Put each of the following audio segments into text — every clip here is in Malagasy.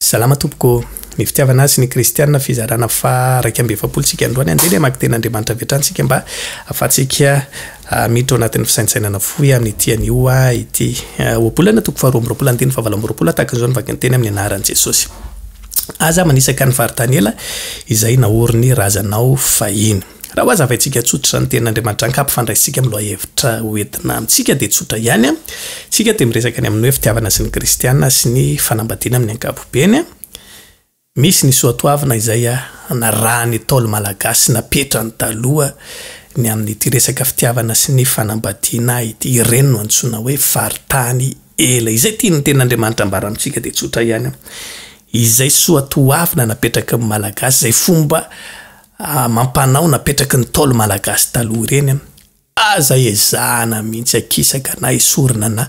Salama tompoko ô! Ny fitiavana azy sy ny kristiana fizarana faha 41 tsika androany andeha le hamaky teny Andriamanitra avy hatrany tsika mba afahantsika miditra ao anatin'ny fisaintsainana fohy amin'ity anio ity. Ohabolana toko faha 22 andininy faha 28 tahaka izao ny vakin'ny teny amin'ny anaran'i Jesosy. Aza manisaka ny faritany ela izay naorin'ny razanao fahiny. Raha ho hazavaintsika tsotra ny tenin'Andriamanitra ankampifandraisintsika amin'ny lohahevitra ho entina amintsika dia tsotra ihany. Isika dia miresaka ny amin'ny hoe fitiavana sy ny kristiana sy ny fanambadiana amin'ny ankapobeny. Misy ny soatoavina izay narahan'ny Ntaolo Malagasy napetrany taloha ny amin'ity resaka fitiavana sy ny fanambadiana ity. Ireny no antsoina hoe faritany ela. Izay tian'ny tenin'Andriamanitra ambara amintsika dia tsotra ihany. Izay soatoavina napetraky ny Malagasy, izay fomba amam-panao napetraky ny Ntaolo Malagasy taloha ireny an! Aza ezahana mihitsy akisaka na esorina na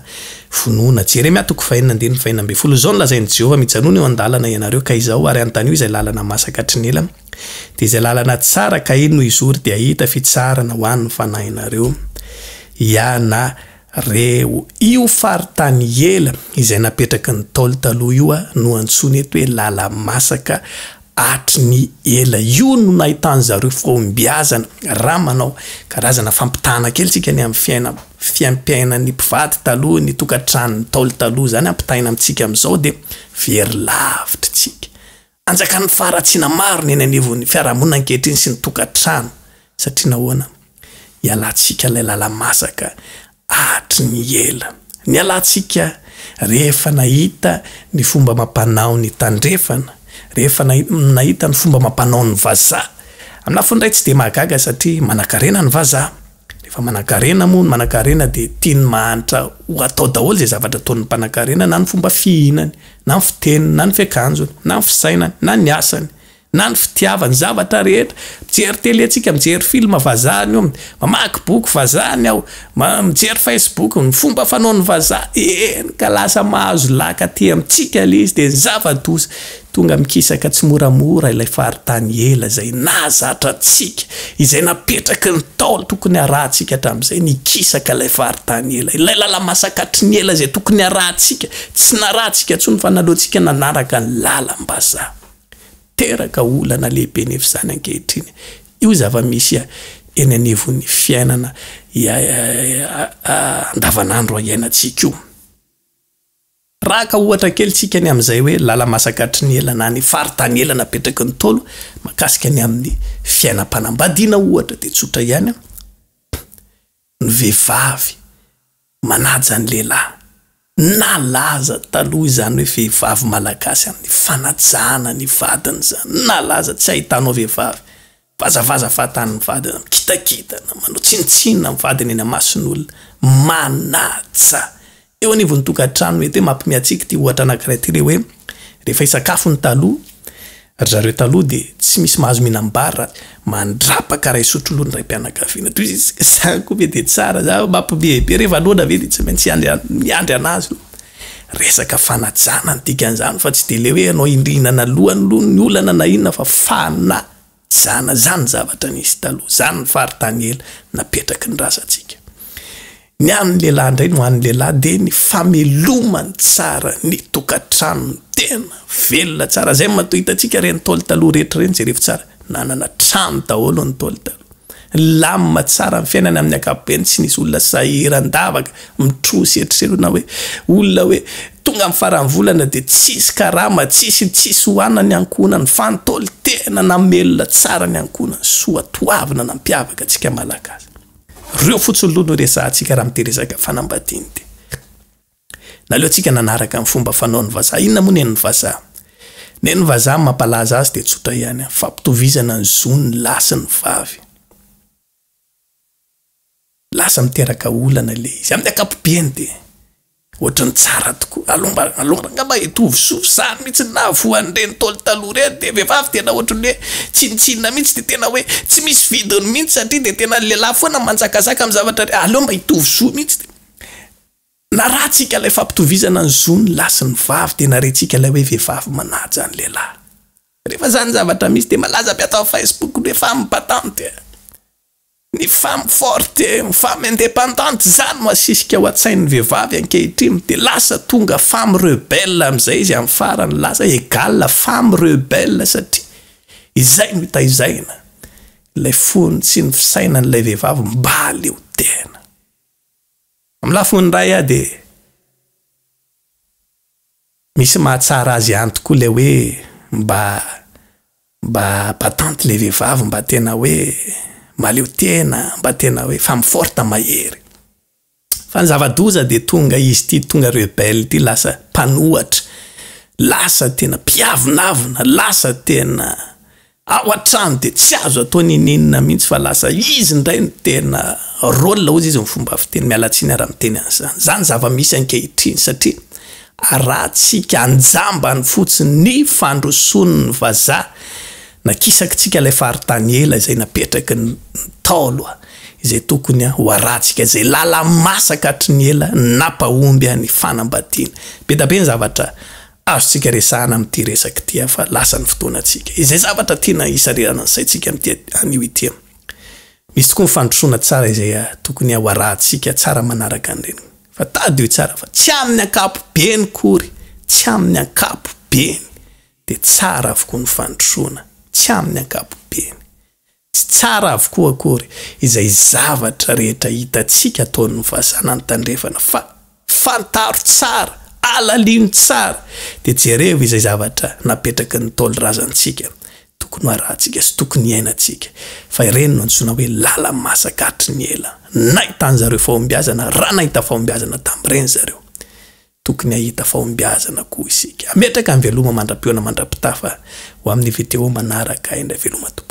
vonoina. Jeremia toko fahenina andininy fahenina ambin'ny folo, Izao no lazain'i Jehovah, Mijanòna eo an-dalana ianareo, ka izao, ary anontanio izay lalana masaka hatry ny ela, dia izay lalana tsara, ka iny no hizory, dia hahita fitsaharana ho an'ny fanahinareo ianareo. Io faritany ela izay napetraky ny Ntaolo taloha io no antsoina eto hoe lala-masaka hatry ny ela. Io no nahitan zareo fahombiazana raha manao karazana fampitahana kely tsika ny amin'ny fiaina fiaimpiainan'ny mpivady taloha, ny tokantranon'ny Ntaolo taloha izany ampitahaina amintsika amin'izao dia very lavitra tsika. Anjakan'ny faharatsiana maro ny eny anivon'ny fiarahamonina ankehitriny sy ny tokantrano satria nahoana? Ialantsika ilay lala-masaka hatry ny ela. Nialantsika rehefa nahita ny fomba amam-panao ny tandrefana, rehefa nahita ny fomba amam-panao ny vazaha. Amin'ny lafiny iray tsy dia mahagaga satria manankarena ny vazaha. Rehefa manankarena moa ny manankarena dia tian'ny mahantra ho atao daholo izay zavatra ataon'ny mpanankarena na ny fomba fihinany, na ny fiteniny, na ny fiakanjony, na ny fisainany, na ny asany. na ny fitiavany, zavatra rehetra, mijery télé tsika, mijery film vazaha ny ao, mamaky boky vazaha ny ao, mijery facebook, ny fomba fanaon'ny vazaha, eny ka lasa mahazo laka aty amintsika le izy de ny zava-doza, tonga mikisaka tsimoramora ilay faritany ela izay nahazatra antsika, izay napetraky ny Ntaolo tokony harahantsika hatramin'izay, nikisaka ilay faritany ela, ilay lala-masaka hatry ny ela izay tokony harahantsika, tsy narahantsika intsony fa naleontsika nanaraka ny lalam-bazaha. Teraka olana lehibe nefa izany ankehitriny. Io zava-misy eny anivon'ny fiainana andavanandro iainantsika io. Raha haka ohatra kely tsika ny amin'izay hoe lala-masaka hatry ny ela na ny faritany ela napetraky ny Ntaolo mahakasika ny amin'ny fiainam-panambadiana ohatra dia tsotra ihany, ny vehivavy manaja ny lehilahy. Nalaza taloha izany hoe vehivavy malagasy amin'ny fanajana ny vadiny izany. Nalaza, tsy ahitanao vehivavy vazavaza fahatany ny vadiny, mikitakitana, manao tsinontsinona ny vadiny eny amason'olona. Manaja! Eo anivon'ny tokantrano mety hoe mampime antsika ity ohatra anankiray ity ilay hoe rehefa hisakafo ny taloha, ry zareo taloha dia tsy misy mahazo mihinam-bary raha mandrapaka iray sotro loha ny raim-pianakaviana. Toy izany koa ve dia tsara? Za mampime be rehefa noana ve dia tsy maintsy miandry anazy aloha. Resaka fanajana ny dikan'izany fa tsy dia ilay hoe ianao indrinana lohany aloha ny olana na inona fa fana. Zana zany zavatra nisy taloha zany ny faritany ela napetraky ny razantsika. Ny an'ny lehilahy indray no an'ny lehilahy dia ny famelomany tsara ny tokantranony tena velona tsara zay no matoa hitantsika ireny ntaolo taloha rehetra ireny jerevo tsara nanana trano daholo ny ntaolo taloha Nilamina tsara ny fiainany amin'ny ankapobeny, tsy nisy olona sahiran-davaka, mitrosa etriseroa na hoe olona hoe tonga amin'ny faran'ny volana dia tsisy karama, tsisy tsisy hohanina ny ankohonany fa ny Ntaolo tena namelona tsara ny ankohonany, soatoavina nampiavaka antsika Malagasy. Ireo fotsiny aloha no resahantsika raha amin'ity resaka fanambadiana ity. Naleontsika nanaraka ny fomba fanaon'ny vazaha. Inona moa nen'ny vazaha? Nen'ny vazaha ny mampalaza azy dia tsotra ihany, fampitovizana ny zon'ny lahy sy ny vavy. Lasa miteraka olana ilay izy. Amin'ny ankapobeny dia ohatran'ny tsara tokoa. Aleo mba, aleo mba angamba hitovy zo izany mihitsy ny nahavoa an'ireny Ntaolo taloha ireny dia vehivavy tena ohatran'ny hoe tsinontsinona mihitsy dia tena hoe tsy misy vidiny mihitsy satria dia tena ny lehilahy foana manjakazaka amin'ny zavatra rehetra. Aleo mba hitovy zo mihitsy. Narahantsika ilay fampitovizana ny zon'ny lahy sy ny vavy dia narentsika ilay hoe vehivavy manaja ny lehilahy. Rehefa izany zavatra misy dia malaza be ato amin'ny Facebook ny hoe femme battante. Ny femme forte, ny femme indépendante, izany no asisika ao an-tsain'ny vehivavy ankehitriny, dia lasa tonga femme rebelle amin'izay izy amin'ny farany, lasa égale femme rebelle satria izay no itaizaina ilay fony sy ny fisainan'ilay vehivavy mba hahaleo tena. Amin'ny lafiny iray aho dia misy mahatsara azy ihany tokoa ilay hoe mba mba battante ilay vehivavy, mba tena hoe mahaleo tena, mba tena hoe femme forte mahery. Fa ny zava-doza dia tonga izy ity tonga rebelle ity lasa mpanohatra, lasa tena mpiavonavona, lasa tena Ao an-trano dia tsy azo atao n'inon'inona mihitsy fa lasa izy indray no tena rôle hozy izy ny fomba fiteny, miala tsiny aho raha miteny an'izany. Izany zava-misy ankehitriny satria arahantsika an-jambany fotsiny ny fandrosoan'ny vazaha, nakisakitsika ilay faritany ela izay napetraky ny Ntaolo izay tokony ho arahantsika, izay lala-masaka hatry ny ela nampahomby ny fanambadiana. Be dia be ny zavatra Azontsika resahana amin'ity resaka ity fa lasa ny fotoanantsika. Izay zavatra tiana hisarihana ny saintsika amin'ity anio ity. Misy tokoa ny fandrosoana tsara izay tokony ho arahantsika tsara manaraka an'ireny. Fa tadidio tsara fa tsy amin'ny ankapobeny akory, tsy amin'ny ankapobeny dia tsara avokoa ny fandrosoana, tsy amin'ny ankapobeny. Tsy tsara avokoa akory izay zavatra rehetra hitantsika ataon'ny vazaha na ny tandrefana fa fantaro tsara, alalino tsara dia jerevo izay zavatra napetraky ny Ntaolo razantsika tokony ho arahantsika sy tokony hiainantsika fa ireny no antsoina hoe lala-masaka hatry ny ela. Nahitan'zareo fahombiazana raha nahita fahombiazana tamin'ireny zareo. Tokony hahita fahombiazana koa isika. Ametraka ny veloma mandra-pihaona mandra-pitafa ho amin'ny video manaraka indray veloma tompoko.